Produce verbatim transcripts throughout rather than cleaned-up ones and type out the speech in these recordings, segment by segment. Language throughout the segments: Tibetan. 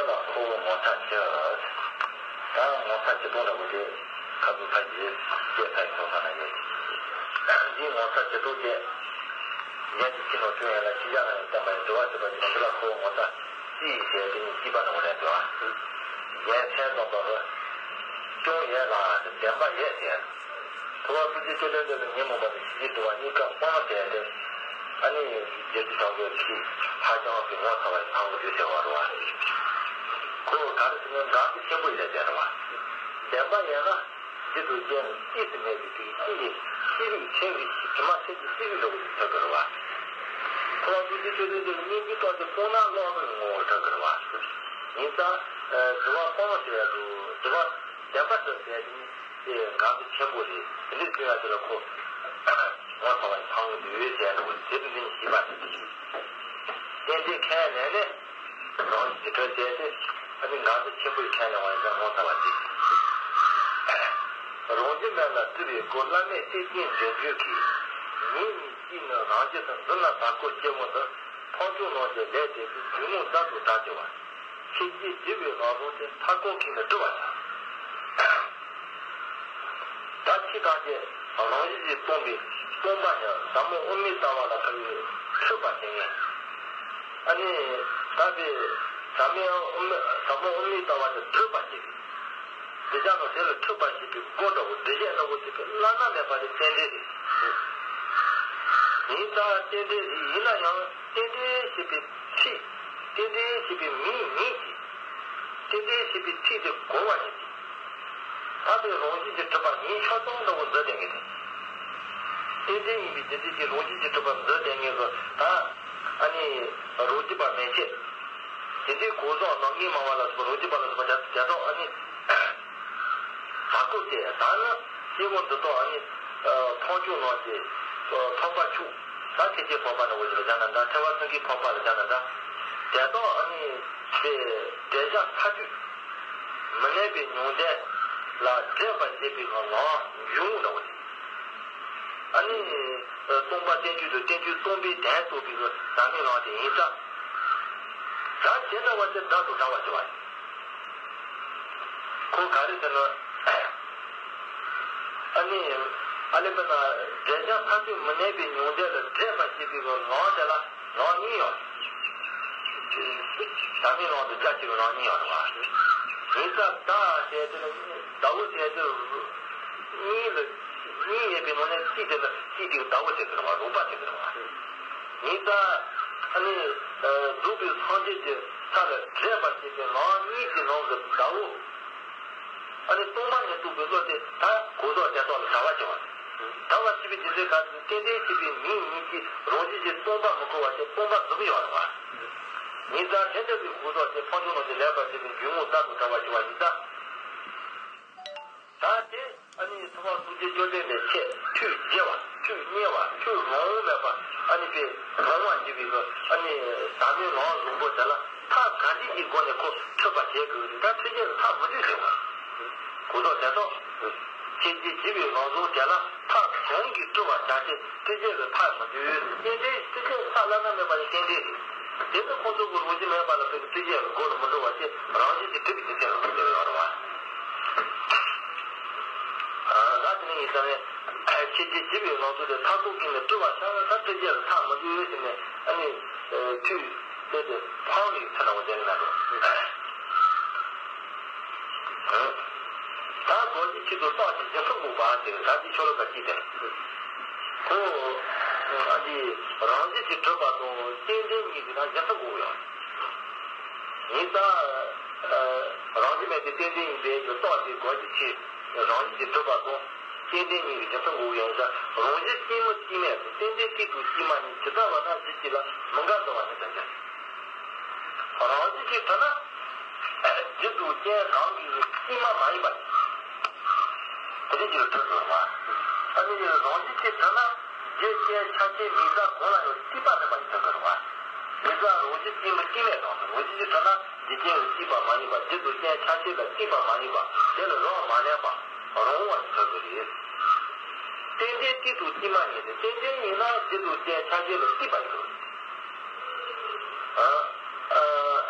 ལ་ཁོ་བོ་ངོ་ཚ་ཆེ། ད་ངོ་ཚ་ཆེ་མཐོང་འདྲ་པོ་དེ་ཁ་བུ་ཁ་ཡིས་བཤད་ཚར་ཡིན་སོང་ས་ན་ཡོད། འདིའི་ངོ་ཚ་ཆེ་མཐོང་དེ་ཡན་གྱི་ཁྱི་ནོར་ཁྱོད་ཡན་ལ་ཁྱི་ཡག་ན་ཡང་བསྟན་པ་ཡིན་འདྲི་བ་ཟེར་བ་ཡིན་འདི་ལ་ཁོ་བོ་ངོ་ཚ་ཅི་ཡིས་བཤད་དེ་ནི་སྐྱིད་པ་ནོར་བ་ལས་འདྲི་བ། ཡན་མཚན་ཙམ་པ་རུ་སྐྱོང་ཡས་ལ་བདེན་པ་ཡས་ཟེར། ཐུབ་པ་ཐུགས་རྗེ་ཅོད་ལེན་འདོད་ལ་ཉོན་མོངས་པ་དང་ཞི་བྱེད་འདྲི་བ་གཉིས་ཀ་སྤང་བྱས་ཏེ། ཨ་ནི་རྒྱལ་སྲས་བྱང་ཆུབ་ཀྱི་ཧ་ཅང་གི་ངོ་ཚ་བ་ཡི་ཕངས་པོ་དུས་ཟེར་བ་རུ་བ། ཁོ་བོ་ག་རེ་ཟེར་ན་འགངས་ཆེ་ཆེན་པོ་ཡིན་ཟེར་བ། བདེན་པ་ཡིན་ན་རྒྱུ་དང་རྐྱེན་གཉིས་སུ་མེད་པའི་དུས་ཤི་ཡི་ཤི་རིགས་ཆེན་གྱི་དྲི་མ་ཆེན་གྱི་ཤི་རིགས་འདྲ་བོ་ཞིག་ཐོབ་དགོས་རུ་བ། ཁོ་བོ་ཐུགས་རྗེ་ཅོད་ལེན་འདོད་ལ་སྙིང་པོའི་ཐོག་ཏུ་སྤོང་ན་ལོག་པའི་ངོ་བོར་ཐོབ་དགོས་རུ་བ། ཡིན་ཙང་། དྲི་བ་སྤོང་ཟེར་ཡ་དུ་དྲི་བ་བདེན་པ་དུ་ཟེར་ཡ་དུ་ནི། དེ་འགངས་ཆེ་ཆེན་པོ་རེད། དེ་འདྲའི་བྱུང་ཡ་དེ་ལ་ཁོ་ངོ་ཚ་བ་ཡི་ཕངས་ཀྱི་འདུག་ཟེར་ཡ་འདྲ་བོ་དེ་དུ་འཛིན་ཤེས་པ་དེ་ཅི་ཞིག་རྟེན་འབྲེལ་ཁས་ལེན་ནས་རང་བཞིན་གྱིས་གྲོལ་བྱས་ཏེ་ཨ་ནི་འགངས་ཆེ་ཆེན་པོ་ཡི་ཁས་ལེན་བ་ཡིན་ཙང་ངོ་ཚ་བ་དེ། རང་བཞིན་མེད་ལ་བརྫི་བའི་སྒོ་བླ་མེད་གཏེར་ཆེན་འདྲེན་རྒྱུ་གི། ཉིད་ཉིད་ཀྱིས་ནི་རང་རྒྱུད་དུ་འཛིན་ལ་བར་སྐོར་སྐྱེ་བོ་འདི། འཕགས་མཆོག་རྣམས་ཀྱི་ལས་དེ་ཚོའི་རྒྱུད་ངོ་ལྟར་དུ་བསྒྲགས་ཀྱི་བ། ཁྱེད་ཀྱིས་བགྱི་བའི་ལམ་བཟང་དེ་མཐའ་འཁོབ་ཀྱིས་ནི་བསྒྲུབ་པར་བྱ། ད་ཁྱེད་རང་གིས་རང་བཞིན་གྱིས་སྟོང་པའི་སྟོང་པ་ཉིད་ཟབ་མོ་དབུ་མའི་ལྟ་བ་ལ་ཕབ་པའི་འཁྲུལ་པ་དེ་ངས། ཨ་ནི་ད་དེ་ཟབ་མོའི་དབུ་མ་ཟབ་མོ་དབུ་མའི་ལྟ་བ་དེ་བསྒྲུབ་པར་བྱེད་པའི། དེ་ཅག་ནང་དེ་ལ་འཁྲུལ་པ་ཞེས་པའི་སྒོ་འདྲ་བོ་འགྲེལ་བཤད་འདྲ་བོ་ཞིག་གི་བླ་ན་མེད་པ་དེ་རྟེན་འབྲེལ་རེད། ཡིན་ཙང་རྟེན་འབྲེལ་རེད། ཡིན་ན་ཡང་རྟེན་འབྲེལ་ཞེས་པའི་ཚིག་རྟེན་འབྲེལ་ཞེས་པའི་མིང་ཉིད་ཀྱིས་རྟེན་འབྲེལ་ཞེས་པའི་ཚིག་དེ་གོ་བ་ཉིད་ཀྱིས་ད་དེ་རང་བཞིན་གྱིས་གྲུབ་པ་ཉིད་ཆ་ཚང་འདྲ་བོ་འཛིན་བསྡད་མཁན་རེད། རྟེན་འབྲེལ་ཡིན་པའི་རྒྱུ་མཚན་གྱིས་རང་བཞིན་གྱིས་གྲུབ་པ་འཛིན་བསྡད་མཁན་གྱི་ད་ཨ་ནི་རང་རྒྱུད་པ་མན་ཆད། དེ་འདྲའི་གོ་བཟང་ནང་ངེས་མ་བ་ལ་སོགས་པ་རང་རྒྱུད་པ་ལ་སོགས་པ་དེ་དག་ཨ་ནི། བར་སྐོར་དེ་ད་ནི་སྐྱེ་བོ་འདི་དག་ཨ་ནི། འཕགས་མཆོག་རྣམས་ཀྱི་འཕགས་པ་མཆོག་ད་ཐེག་ཆེན་འཕགས་པ་ནི་འོ་ཞེས་པ་སྦྱར་ན་འདྲ། ཐེག་པ་གསུམ་གྱི་འཕགས་པ་ལ་སྦྱར་ན་འདྲ། དེ་དག་ཨ་ནི་དེ་འབྲས་བཞག་ཚར་དུས་མི་གནས་པའི་མྱང་འདས་ལ་འདྲེན་པར་བྱེད་པའི་ལམ་འཇུག་ངོགས་འདྲ་བོ་དེ། ཨ་ནི་སྟོང་པ་རྟེན་འབྱུང་དང་རྟེན་འབྱུང་སྟོང་པའི་དོན་རྟོགས་པའི་ཟབ་མོའི་ལམ་དེ་ཡིན་ཙང་། ད་དེ་འདྲ་བ་དེ་བདག་ཏུ་བལྟ་བར་བྱ་བ་ཡིན། ཁོ་ག་རེ་ཟེར་ན། ཨ་ནི། ཨ་ལེ་པ་ན་འབྲས་བཞག་ཚར་དུས་མི་གནས་པའི་མྱང་འདས་ལ་འདྲེན་པར་བྱེད་པའི་ལམ་དེ་ལ་ལམ་གཉིས་ཡོད། ཟབ་མོའི་ལམ་དུ་རྒྱ་ཆེ་བའི་ལམ་གཉིས་ཡོད་རེད་བ། ཡིན་ཙང་ཟླ་ཟེར་དེ་ཟླ་བོ་ཟེར་དེ་གཉིས་ལ་གཉིས་ཡོད་པའི་ནང་ནས་གཅིག་དེ་ལ་གཅིག་དེ་ཟླ་བོ་ཟེར་གི་རེད་བ། རོགས་པ་ཟེར་གི་རེད་བ། ཡིན་ཙང་ཨ་ནི་རྫོགས་པའི་སངས་རྒྱས་ཀྱི་ས་ལ་འདྲེན་པར་བྱེད་པའི་ལམ་གཉིས་ཀྱི་ནང་གི་ཟླ་བོ། ཨ་ནི་སྟོང་པ་ཉིད་རྟོགས་པའི་བློ་དེ་ད་གོ་ཟོག་དེ་ཚོ་ལ་བྱ་བ་བྱེད་པ། བྱ་བ་བྱེད་པའི་རྒྱུ་མཚན་ག་རེ་ཟེར་ན་རྟེན་འབྲེལ་བྱེད་པའི་མིང་ཉིད་ཀྱིས་རང་བཞིན་གྱིས་སྟོང་པ་མི་གོ་བ་དེ་སྟོང་པ་རྫུན་ཡོད་རེད་བ། ཡིན་ཙང་དེ་འདྲ་བའི་གོ་ཟོག་དེ་འཕགས་མཆོག་རྣམས་ཀྱི་ལེགས་པར་བྱས་པའི་འཇུག་ངོགས་ལྟར་དུ་བལྟ་བར་བྱ་བ་ཡིན་ཙང་། ད་དེ་ཨ་ནི་ཐུབ་པ་ཐུགས་རྗེ་ཅོད་ལེན་པའི་ཆེད་ཐུགས་དགྱེས་པ་ཐུགས་མཉེས་པ་ཐུགས་རང་དབང་མེད་པ་ཨ་ནི་དཔེ་རང་དབང་བགྱིས་པའི་གི་ཨ་ནི་ཟབ་མོའི་ལམ་བཟང་པོ་དེ་ལ་ཐབས་ག་འདྲ་གི་སྒོ་ནས་ཁོ་ཐུབ་པ་བྱེད་དགོས་ཀྱི་འདུག་ད་ཐུགས་རྗེ་ལ་ཐབས་མི་འདུག་ཟེར་བ། གོ་ཟོག་དེ་དག་ཁྱེད་ཀྱིས་བགྱིས་པའི་ལམ་བཟང་དེ་ལ་ཐབས་གང་གིས་བཀྲི་བར་བྱ་ཞེས་ཐུགས་རྗེ་ལ་ཐབས་མི་འདུག་རྟེན་འབྲེལ་ཐུགས་རྗེ་ལ་ཐབས་བླ་ན་མེད་པ་ནི་རྟེན་འབྲེལ་རེད། དེ་ནི་ཁོང་ཚོ་གི་རང་བཞིན་མེད་པ་ལ་ཕེབས་ཀྱི་ཐུགས་རྗེ་ལ་སྒོ་ལ་མི་འགྲོ་བ་ཞེས་རང་བཞིན་གྱིས་གྲུབ་པའི་རྒྱུ་མཚན་ལ་ངོས་འཛིན་ཡོད་རེད་བ། ཨ་ད་དེ་ནས་ཡིན་ཙང་ནས་ཁྱེད་ཀྱིས་བགྱིས་པའི་ལམ་བཟང་དེ་མཐའ་འཁོབ་ཀྱིས་ནི་བསྒྲུབ་པར་བྱ་བ་ད་ཐུགས་རྗེ་ལ་ཐབས་མི་འདུག་ཟེར་ནས་ཨ་ནི་ཐུགས་དེ་དེ་ཕངས་ནས་ཚུར་ལ་འོ་དེ་ནས་ན་རོ། ད་རྡོ་རྗེ་ཆོས་དང་རྟགས་ཀྱི་འབྱུང་ཁུངས་འགོག་པ་དེ་ད་ཅི་ཆོ་ལོ་ཀ་ཅི་དེ། ཁོ་ཨ་འདི་རང་བཞིན་གྱིས་གྲུབ་པ་དང་རྟེན་འབྲེལ་གཉིས་ཀྱི་ནང་འབྱུང་ཁུངས་འགོག་ཡོད། ཡིན་ཙང་། རང་བཞིན་མེད་པའི་རྟེན་འབྲེལ་ཡིན་པའི་རྟགས་དེ་རྡོ་རྗེ་ཆོས་རང་བཞིན་གྱིས་གྲུབ་པ་དང་རྟེན་འབྲེལ་གཉིས་ཀྱི་འབྱུང་ཁུངས་འགོག་ཡོད་ཙང་རང་བཞིན་སྐྱེས་མི་སྐྱེས་མེད་དང་རྟེན་འབྲེལ་སྐྱེས་དང་སྐྱེས་མ་གཉིས་ཇི་ལྟ་བ་ན་གཞི་གཅིག་ལ་མི་འགལ་འདུ་བ་ནི་དོན་ཅན། རང་བཞིན་གྱིས་གྲུབ་ན། རྒྱུ་དང་རྐྱེན་གང་གིས་སྐྱེས་མ་མ་ཡིན་པ། དེ་རིགས་ཀྱི་གྲུབ་དགོས་མ། ཨ་ནི་རང་བཞིན་གྱིས་གྲུབ་ན་རྒྱུ་རྐྱེན་ཆ་ཤས་མིང་གསལ་གང་ལ་ཡང་སྐྱེས་པ་མེད་པ་ཡིན་ཐུབ་དགོས་མ། མིང་གསལ་རང་བཞིན་སྐྱེས་མི་སྐྱེས་མེད་དང་རང་བཞིན་གྱིས་གྲུབ་ན་རྒྱུ་རྐྱེན་ལ་སྐྱེས་པ་མ་ཡིན་པ་རྒྱུ་དང་རྐྱེན་ཆ་ཤས་ལ་སྐྱེས་པ་མ་ཡིན་པ་དེ་ལ་རང་མ་གནས་པ་རང་དབང་ཡིན་ཐུབ་དགོས་རེད། རྟེན་འབྲེལ་སྐྱེས་དང་སྐྱེས་མ་གཉིས་ཏེ་རྟེན་འབྲེལ་ཡིན་ན་རྒྱུ་དང་རྐྱེན་ཆ་ཤས་ལ་སྐྱེས་པ་ཡིན་དགོས།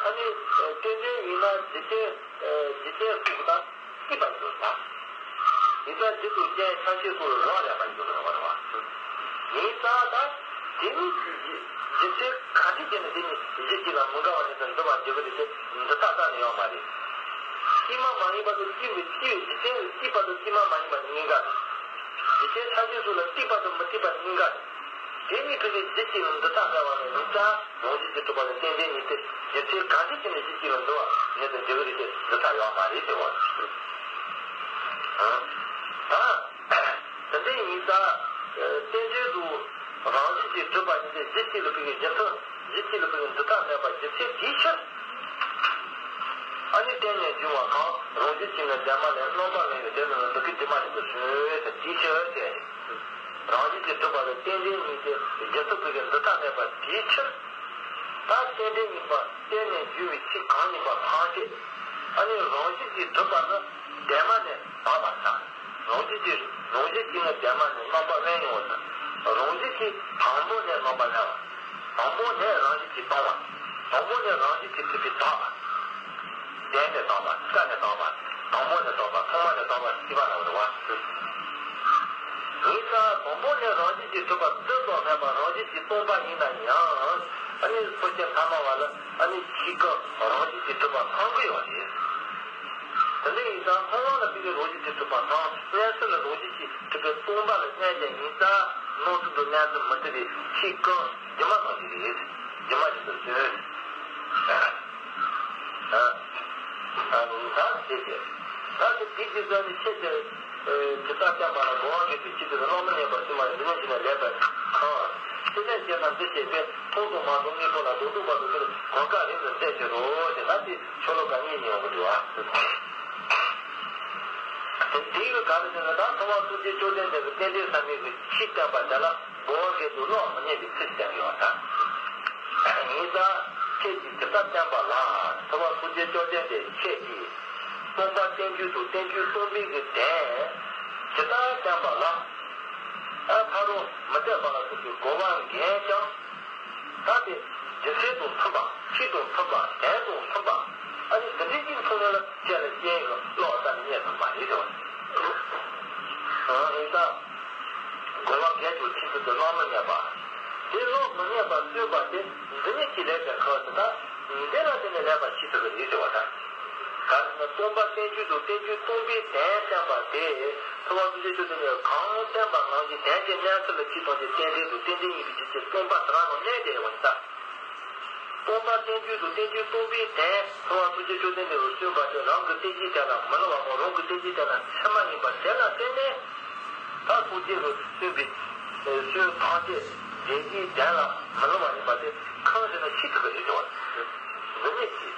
ཨ། རྟེན་འབྲེལ་ཡིན་ན་རྒྱུ་རྐྱེན་རྒྱུ་རྐྱེན་སོགས་དང་སྐྱིད་པར་འགྱུར་ལ། ཡིན་ཙང་རྒྱུ་དང་རྐྱེན་ཆ་ཤས་སོགས་ལ་རག་ལས་པར་འགྱུར་བ་རེད་བ། ཡིན་ཙང་ད་དེ་ནི་རྒྱུ་མཚན་གང་འདྲ་བྱས་ནས་དེ་ནི་གཞི་གཅིག་ལ་མི་འགལ་བ་ཉིད་དུ་འདུ་བར་འགྱུར་གྱི་རེད་དེ་འདི་ལྟ་ཙམ་ནས་ཡོད་མ་རེད། སྐྱིད་མ་མ་ཡིན་པ་དང་སྐྱིད་པའི་སྐྱིད་པའི་རྒྱུ་མཚན་ལ་སྐྱིད་པ་དང་སྐྱིད་མ་མ་ཡིན་པ་ནི་གཉིས་ཀ་རེད། རྒྱུ་མཚན་ཆ་ཤས་སོགས་ལ་སྐྱིད་པ་དང་མི་སྐྱིད་པ་ནི་གཉིས་ཀ་རེད། དེ་གཉིས་ཕན་ཚུན་རྒྱུ་གཅིག་ལ་འདི་ལྟ་འགལ་བ་ནི་ཡིན་ཙང་རང་བཞིན་གྱིས་གྲུབ་པ་ལ་རྟེན་འབྲེལ་ཉིད་དེ་རྒྱུ་མཚན་གང་འདྲ་བྱས་ནས་རྒྱུ་གཅིག་ལ་འདུ་བ་ཉིད་དུ་འགྱུར་གྱི་རེད་དེ་འདི་ལྟ་ཡོད་མ་རེད་ཟེར་བ། ད་དེ་འདྲ་ཡིན་ཙང་རྟེན་འབྲེལ་དུ་རང་བཞིན་གྱིས་གྲུབ་པ་ཉིད་དེ་རྒྱུ་གཅིག་ལ་ཕན་ཚུན་རྒྱུ་མཚན་རྒྱུ་གཅིག་ལ་ཕན་ཚུན་འདི་ལྟ་མེད་པ་རྒྱུ་མཚན་དེའི་ཕྱིར། ཨ་ནི་རྟེན་ནས་འབྱུང་བ་གང་རང་བཞིན་གྱིས་ནི་ལྡན་མ་ལས་རྣམ་པ་དབེན་པའི་དེ་ནི་འདུ་ཤེས་སྒྱུ་མ་ཉིད་དུ་གསུངས་ཏེ་དེའི་ཕྱིར་ཏེ། རང་བཞིན་གྱིས་གྲུབ་པ་ལ་རྟེན་འབྲེལ་ཉིད་དེ་རྒྱུ་མཚན་ཕན་ཚུན་འདི་ལྟ་མེད་པ་དེའི་ཕྱིར། ད་རྟེན་འབྲེལ་གཉིས་པ་རྟེན་ནས་འབྱུང་བའི་ཚིག་གང་ཡིན་པ་གང་ཞིག་ཨ་ནི་རང་བཞིན་གྱིས་གྲུབ་པ་ནི་ལྡན་མ་ནས་དག་པར་བྱ། རང་བཞིན་གྱིས་རང་བཞིན་གྱིས་ནི་ལྡན་མ་ནས་རྣམ་པ་དབེན་ཡོང་བ་དང་རང་བཞིན་གྱིས་དང་པོ་ནས་རྣམ་པ་དབེན་པ། དང་པོ་ནས་རང་བཞིན་གྱིས་སྟོང་པ། དང་པོ་ནས་རང་བཞིན་གྱིས་གྲུབ་པའི་དག་པ། ལྡན་ནས་དག་པ། སྐབས་ནས་དག་པ། དང་པོ་ནས་དག་པ། ཐོག་མ་ནས་དག་པ་ཞེས་པ་ལ་རེད་བ། ཡིན་ཙང་དང་པོ་ནས་རང་བཞིན་གྱིས་གྲུབ་པ་རྩོལ་བ་མེད་པར་རང་བཞིན་གྱིས་སྟོང་པ་ཡིན་ན་ཡང་། ཨ་ནི་སོ་སྐྱེ་ཐ་མལ་པ་ལ་ཨ་ནི་ཕྱིས་སྐབས་རང་བཞིན་གྱིས་གྲུབ་པ་ཚང་གི་ཡོད་རེད། དེ་འདྲ་ཡིན་ཙང་སྣང་བ་ལ་དམིགས་པའི་རང་བཞིན་གྱིས་གྲུབ་པ་དང་མངོན་སུམ་ལ་རང་བཞིན་གྱིས་གྲུབ་པའི་སྟོང་པ་ལ་གནས་ཀྱང་ཡིན་ཙང་སྣང་ཚུལ་དུ་མངོན་སུམ་མི་གྲུབ་པའི་ཕྱིས་སྐབས་སྒྱུ་མ་ནང་བཞིན་རེད། སྒྱུ་མ་ཉིད་དུ་བརྩོན། ད་དེ་དེ་ད་དེ་དེ་དེ་ཚོ་ནི་ཁྱེད་ཀྱི་ཇི་ལྟར་བསྟན་པ་ལ་གོ་བ་འགལ་བའི་ཕྱིར་དུ་བླ་མ་མཉམ་པར་སྲུང་བ་འདི་ནི་ཇི་ནས་ལེགས་པར་གང་། ཅི་ནས་སྐྱེས་ན་འདི་སྐྱེས་པས་མཐོང་དང་མ་མཐོང་དངོས་པོ་ལ་སྡུག་སྡུག་པ་དང་ཀུན་གོ་སྐབས་རིང་དུ་མཛད་ཕྱིར་རོ་ཞེས་ན་དེ་ཤོ་ལོ་ཀ་གཉིས་ཡིན་འོང་གི་འདུག་ཨ། དེ་ཡི་ག་རེ་ཟེར་ན་ད་ཐོབ་པ་ཐུགས་རྗེ་བཅོམ་ལྡན་འདས་ཀྱི་རྟེན་འབྲེལ་ཟབ་མོའི་གི་ཕྱིར་བསྟན་པ་དེ་ལ་གོ་བ་འགལ་དུ་ཀློག་མི་ཉན་པའི་ཚུལ་བསྟན་ཡོད་ད། ཡིན་ཙང་ཁྱེད་ཀྱིས་ཇི་ལྟར་བསྟན་པ་ལ་ཐོབ་པ་ཐུགས་རྗེ་བཅོམ་ལྡན་འདས་ཁྱེད་ཀྱིས་སྟོང་པ་རྟེན་རྒྱུ་དང་རྟེན་རྒྱུ་སྟོང་པའི་གི་དོན་ཇི་ལྟར་བསྟན་པ་ལ་ཨ་ཕ་རོལ་མི་འདོད་པ་ལ་སོགས་པའི་གོ་བ་འགལ་ཀྱང་། ད་དེ་རྒྱུ་མཚན་དང་མཐུན་པ་ཕྱིས་དང་མཐུན་པ་དོན་དང་མཐུན་པ་ཨ་ནི་འདི་འདྲའི་གཅིག་མཐོང་ཡོད་ལ་ཁྱེད་ལ་རྐྱེན་ཡོད་ཀློག་ལྟ་ནས་རྙེད་ཐུབ་པ་རེད་དོ། ཡིན་ཙང་གོ་བ་འགལ་དུ་ཕྱིན་ཚུལ་དུ་སྣང་མི་ཉན་པ། དེ་ཀློག་མི་ཉན་པར་བརྩོན་པ་དེ་འདི་ཉིད་ཀྱིས་ལེགས་པའི་ཁ་ཟེར་ད་འདི་ལ་བརྟེན་ནས་ལེགས་པ་ཤེས་ཐུབ་པ་རེད་ཟེར་བ་དང་། ག་རེ་ཟེར་ན་སྟོང་པ་རྟེན་རྒྱུ་དང་རྟེན་རྒྱུ་སྟོང་པའི་དོན་བསྟན་པ་དེ་ཐོབ་པ་ཐུགས་རྗེ་བཅོམ་ལྡན་འདས་གང་བསྟན་པ་ནང་བཞིན་དོན་གྱི་གནས་ཚུལ་ལ་ཕྱིས་ཐམས་ཅད་རྟེན་འབྲེལ་དང་རྟེན་འབྲེལ་ཡིན་པའི་རྒྱུ་ཅན་སྟོང་པ་དེ་རང་ནང་གནས་བསྡད་ཡོད་པ་ཡིན་ད། སྟོང་པ་རྟེན་རྒྱུ་དང་རྟེན་རྒྱུ་སྟོང་པའི་དོན་ཐོབ་པ་ཐུགས་རྗེ་བཅོམ་ལྡན་འདས་ཀྱིས་གསུངས་པ་དེ་རང་གི་རྟེན་ཅན་དེ་ལ་མི་སླུ་བ་དང་རང་གི་རྟེན་ཅན་དེ་ལ་མཚན་མ་ཡིན་པ་དེ་ལ་བརྟེན་ནས། ད་ཐུགས་རྗེ་ལ་བརྩོན་པའི་བརྩོན་ཐམས་ཅད་རྒྱལ་སྲས་དོན་ལ་མི་སླུ་བ་ཡིན་པ་དེ་གང་ཟེར་ན་ཤེས་ཐུབ་པ་རེད་དོ། འདི་ཉིད་ཀྱིས།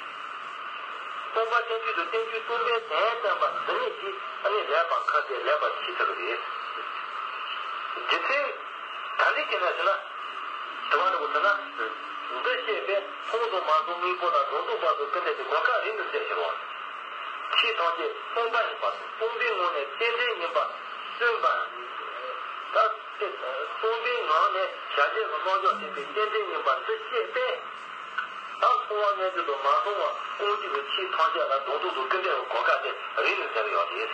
སྟོང་པ་རྟེན་རྒྱུ་དང་རྟེན་རྒྱུ་སྟོང་པའི་དོན་བསྟན་པ་འདི་ཉིད་ཀྱིས་ཨ་ནི་ལེགས་པར་ཁ་གཏད་ལེགས་པར་ཤེས་ཐུབ་པ་རེད། རྒྱུ་མཚན་ག་འདྲ་ཞིག་ན་ཟེར་ན། དྲི་བ་འདྲ་པོ་ཟེར་ན། འདི་ཤེས་པས་མཐོང་དང་མ་མཐོང་དངོས་པོ་ལ་སྡུག་སྡུག་པ་དང་ཀུན་ལྡན་གྱི་གོ་སྐབས་རིང་དུ་མཛད་ཕྱིར་རོ། ཆོས་ཐམས་ཅད་སྟོང་པ་ཡིན་པ་དང་སྟོང་པའི་ངང་ནས་རྟེན་འབྲེལ་ཡིན་པ་སྟོན་པ། ད་སྟོང་པའི་ངང་ནས་བྱ་བྱེད་ཀྱི་རྣམ་གཞག་ཐེག་པའི་རྟེན་འབྲེལ་ཡིན་པ་འདི་ཤེས་པས། ད་མཐོང་བ་མངོན་གྱུར་དང་མ་མཐོང་བ་དབང་གྱུར་གྱི་ཆོས་ཐམས་ཅད་ལ་སྡུག་སྡུག་ཏུ་ཀུན་ལྡན་གྱི་གོ་སྐབས་དེ་རིང་དུ་མཛད་ཡོད་དེ།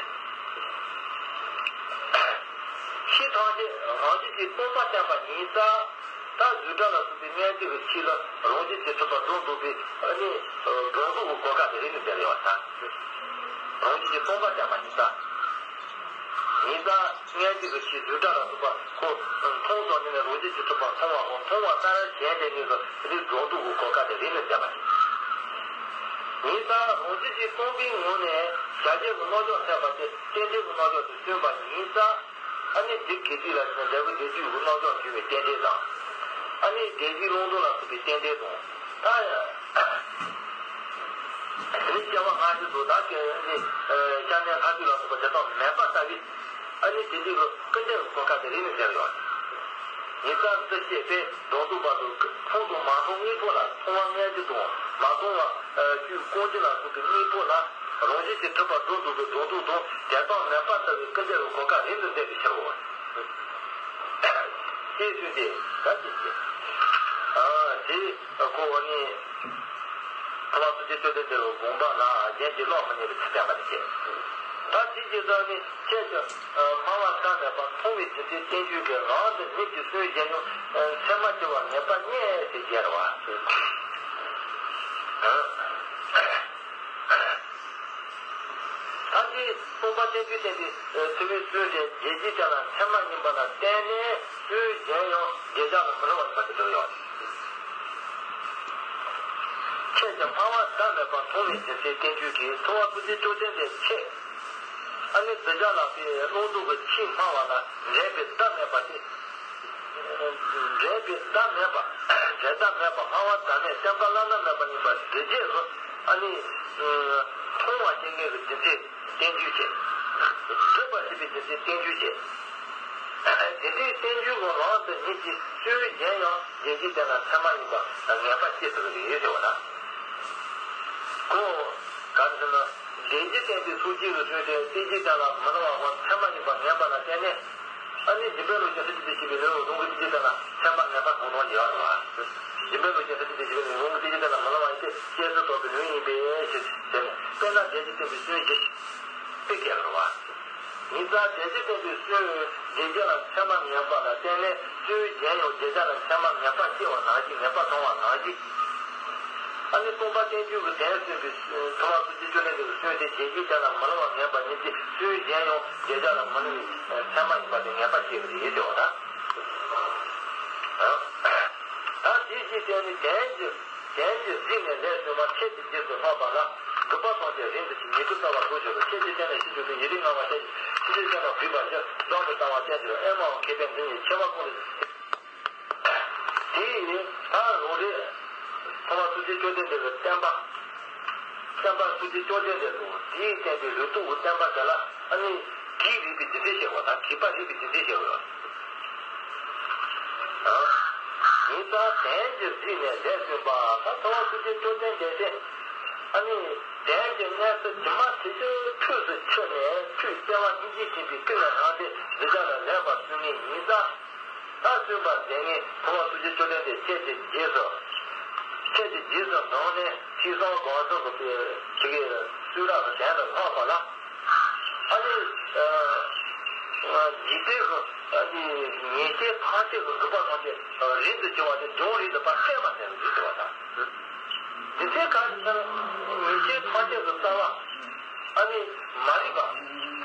ཆོས་ཐམས་ཅད་རང་བཞིན་གྱིས་སྟོང་པ་བསྟན་པ་ཡིན་ཙང་། ད་རྫུ་འཕྲུལ་ལ་སོགས་པའི་མངོན་གྱུར་གྱི་ཆོས་ལ་རང་བཞིན་གྱིས་གྲུབ་པ་སྒྲོ་འདོགས་པའི་ཨ་ནི་སྒྲོ་འདོགས་ཀྱི་གོ་སྐབས་དེ་རིང་དུ་མཛད་ཡོད་ད། རང་བཞིན་གྱིས་སྟོང་པ་བསྟན་པ་ཡིན་ཙང་། ཡིན་ཙང་སྔོན་གྱི་གི་ཆོས་རྫུ་འཕྲུལ་ལ་སོགས་པ་ཁོ་མཐོང་ཙམ་ནས་རང་བཞིན་གྱིས་གྲུབ་པ་མཐོང་བ་ཁོ་མཐོང་བ་ལྟར་གཞན་དེ་ཉིད་ཀྱི་རིགས་སྒྲོ་འདོགས་ཀྱི་གོ་སྐབས་དེ་རིང་ནས་མཛད་པ་ཡིན། ཡིན་ཙང་རང་བཞིན་གྱིས་སྟོང་པའི་ངང་ནས་བྱ་བྱེད་ཀྱི་རྣམ་གཞག་ཐེག་པ་དེ་རྟེན་འབྲེལ་གྱི་རྣམ་གཞག་ཏུ་སྟོན་པ་ཡིན་ཙང་། ཨ་ནི་འདི་སྐད་ཅིག་ལ་ནི་འབྲས་བུ་བདེ་སྡུག་གི་རྣམ་གཞག་འབྱུང་བའི་རྟེན་འབྲེལ་དང་། ཨ་ནི་བདེན་བཞིའི་བླང་དོར་ལ་སོགས་པའི་རྟེན་འབྲེལ་དང་། ད་དེ་ནས་སྐྱེ་བ་སྔ་ཕྱི་དང་བདག་གི་ནི་སྐྱབས་གནས་ལྷ་བདུད་ལ་སོགས་པ་དེ་དག་མེད་པ་ལྟ་བུའི་ཨ་ནི་དེ་འདྲའི་གི་ཀུན་ལྡན་གྱི་གོ་སྐབས་དེ་རིང་ནས་མཛད་ཡོད། ཡིན་ཙང་འདི་ཤེས་པས་སྒྲོ་འདོགས་པ་དང་མཐོང་དང་མ་མཐོང་དངོས་པོ་ལ་མཐོང་བ་མངོན་གྱུར་དང་མ་མཐོང་བ་ཆོས་དཀོན་བརྗོད་ལ་སོགས་པའི་དངོས་པོ་ལ་རང་བཞིན་གྱིས་གྲུབ་པ་སྒྲོ་འདོགས་པའི་སྒྲོ་འདོགས་དང་དེ་དག་མེད་པ་ལྟ་བུའི་ཀུན་ལྡན་གྱི་གོ་སྐབས་རིང་དུ་མཛད་པའི་ཕྱིར་རོ། ཞེས་གསུངས་ཏེ་ད་ཅི་ཞེས། ཨ་དེ་ཁོ་བོ་ནི། ཐུབ་པ་ཐུགས་རྗེ་བཅོམ་ལྡན་འདས་ཀྱི་དགོངས་པ་ལ་གཞན་གྱིས་བློ་མི་གཉེར་བའི་ཚུལ་བསྟན་པ་ནི་བཤད། ད་དེ་ཇི་ལྟར་ནི་ཁྱེད་ཀྱི་སྨྲ་བ་བདག་མེད་པ་མཐོང་བའི་རྒྱུ་མཚན་བསྟན་བཅོས་ཀྱི་རང་དུ་ཉིད་ཀྱི་སྲོལ་གཞན་ཡང་ཚད་མ་སྐྱེ་བ་ངེས་པ་རྙེད་ཅེས་བརྗོད་པ། ད་དེ་སྟོང་པ་བསྟན་བཅོས་བསྟན་པའི་ཐུབ་པའི་སྲོལ་དེ་རྒྱལ་སྤྱིའི་སྟེང་ལ་ཚད་མ་ཡིན་པ་ལ་བརྟེན་ནས་སྲོལ་གཞན་ཡང་རྒྱལ་སྦྱར་ལ་མི་སླུ་བ་ཡིན་པ་དེ་འདྲ་ཡོད། ཁྱེད་ཀྱི་སྨྲ་བ་བདག་མེད་པ་མཐོང་བའི་རྒྱུ་མཚན་བསྟན་བཅོས་ཀྱིས་ཐུབ་པ་ཐུགས་རྗེ་བཅོམ་ལྡན་འདས་ཆེ། ཨ་ནི་གདུལ་བྱ་ལ་དཔེ་བླང་དོར་གྱི་ཆོས་སྨྲ་བ་ལ་འགྲན་པའི་བདག་མེད་པ་སྟེ། འགྲན་པའི་བདག་མེད་པ། འགྲན་ཟླ་མེད་པ་སྨྲ་བ་བདག་མེད་བསྟན་པ་བླ་ན་མེད་པ་ཡིན་པ་འདི་རྗེས་སུ་ཨ་ནི་མཐོང་བ་སྐྱེ་ངེས་ཀྱི་རྒྱུ་མཚན་བསྟན་བཅོས་བྱས། སྒྲུབ་པར་བྱེད་པའི་རྒྱུ་མཚན་བསྟན་བཅོས་བྱས། དེ་འདྲའི་བསྟན་བཅོས་ཀྱི་རང་དུ་ཉིད་ཀྱི་སྲོལ་གཞན་ཡང་རྒྱལ་སྤྱིའི་སྟེང་ན་ཚད་མ་ཡིན་པ་ངེས་པ་སྐྱེ་ཐུབ་ཀྱི་རེད་ཟེར་བ་ན། ཁོ་ག་རེ་ཟེར་ན། རྒྱལ་སྤྱིའི་བསྟན་པའི་སྲོལ་འབྱེད་ཀྱི་ཚུལ་དེ་བསྟན་བཅོས་ལྟར་ལ་མི་སླུ་བ་ཁོ་ཚད་མ་ཡིན་པ་ངེས་པ་ལ་བརྟེན་ནས། ཨ་ནི་སྦྱིན་པའི་བློ་ཅན་སྲིད་པའི་སྤྱི་པའི་ལེའུ་ལུང་གི་སྤྱི་ལྟར་ལ་ཚད་མ་ངེས་པ་གོ་ནོར་ཡོད་རེད་བ། སྦྱིན་པའི་བློ་ཅན་སྲིད་པའི་སྤྱི་པའི་ལེའུ་ལུང་གི་སྤྱི་ལྟར་ལ་མི་སླུ་བ་ཡིན་ཏེ་སྐྱེས་སུ་དོགས་པའི་ལུང་ཡིན་པས་ཞེས་ཟེར་ནས། དཔེར་ན་རྒྱལ་སྤྱིའི་བསྟན་པའི་སྲོལ་འབྱེད་དཔེ་བཀལ་རེད་བ། ཡིན་ཙང་རྒྱལ་སྤྱིའི་བསྟན་པའི་སྲོལ་རྒྱལ་སྦྱར་ལ་ཚད་མ་ངེས་པ་ལ་བརྟེན་ནས་སྲོལ་གཞན་ཡང་རྒྱལ་སྦྱར་ལ་ཚད་མ་ངེས་པ་སྐྱེ་བ་ནང་བཞིན་ངེས་པ་མཐོང་བ་ནང་བཞིན། ཨ་ནི་སྟོང་པ་བསྟན་བཅོས་ཀྱི་དོན་གསུངས་པའི་ཐུབ་པ་ཐུགས་རྗེ་བཅོམ་ལྡན་འདས་ཀྱི་སྲོལ་དེ་རྒྱལ་སྤྱིའི་སྟེང་ལ་མི་སླུ་བ་ངེས་པ་ཉིད་ཀྱིས་སྲོལ་གཞན་ཡང་རྒྱལ་སྦྱར་ལ་མི་སླུ་བའི་ཚད་མ་ཡིན་པ་དེ་ངེས་པ་སྐྱེ་གི་རེད་ཟེར་བ་དང་། ད་དེའི་རྗེས་བསྟན་ནི་དོན་གྱི་དོན་གྱི་གཟིགས་ནས་ལས་གསུངས་པ་ཁྱེད་ཀྱི་རྗེས་སུ་སློབ་པ་ལ་སྒྲུབ་པ་ཐམས་ཅད་རིང་དུ་གྱིས་ཉིད་དུ་རྩ་བ་དགུ་སྦྱོར་དུ་ཁྱེད་ཀྱི་སྟེང་ནས་ཤེས་བྱ་དུ་ཡི་རིགས་ལྔ་པ་ཁྱེད་ཀྱི་ཤེས་བྱ་ཅན་ལ་གུས་པར་བྱ་རྫོགས་པའི་ལྟ་བ་ཅན་དུ་ཨེ་མའོ་མཁས་པས་འདི་ཉིད་ཁྱད་པར་ཀུན་ལས། དེ་ཡིས་ད་རང་རེ་ཐོག་མ་ཐུགས་རྗེ་བཅོམ་ལྡན་འདས་ཀྱི་བསྟན་པ། བསྟན་པ་ཐུགས་རྗེ་བཅོམ་ལྡན་འདས་སུ་དེའི་བསྟན་པའི་ལུགས་ལྡོག་གི་བསྟན་པ་དེ་ལ་ཨ་ནི་གིས་རིགས་པའི་རྒྱུ་མཚན་བཤད་པ་དང་གིས་པ་རིགས་པའི་རྒྱུ་མཚན་བཤད་པ་ཡོད། ཡིན་ཙང་དོན་གྱི་གཟིགས་ནས་ལས་གསུངས་པ་ད་ཐོག་མ་ཐུགས་རྗེ་བཅོམ་ལྡན་འདས་དེ་ཨ་ནི་དོན་གྱི་གནས་ཚུལ་ཇི་མ་ཇི་བཞིན་ཐུགས་སུ་ཆུད་ནས་ཐུགས་བརྩེ་བ་སྙིང་རྗེ་ཆེན་པོས་ཀུན་ནས་བསླངས་ཏེ་གདུལ་བྱ་ལ་ལེགས་པར་གསུངས་ངེས་ཡིན་ཙང་། ད་གསུངས་པ་མཛད་ངེས་ཐུབ་པ་ཐུགས་རྗེ་བཅོམ་ལྡན་འདས་ཁྱེད་ཀྱི་རྗེས་སུ། ཁྱེད་ཀྱི་རྗེས་སུ་འབྲངས་ནས་ཐོས་བསམ་སྒོམ་གསུམ་གྱི་ཕྱི་གི་གསུང་རབ་ཀྱི་དོན་དུ་བསྔགས་པ་ལ། ཨ་ནི། འཇིག་རྟེན་གྱི་ཨ་ནི་ཉེས་ཅན་ཐམས་ཅད་ཀྱི་སྡིག་པ་ཐམས་ཅད་རིང་དུ་གྱུར་པ་དེ་འབྱུང་རིང་དུ་ཕར་བསལ་བར་མཛད་པ་ཡིན་ཟེར་བ་དང་། དེ་ཚེ་ག་རེ་ཟེར་ན་ཉེས་ཅན་ཐམས་ཅད་ཀྱི་རྩ་བ། ཨ་ནི་མ་རིག་པ།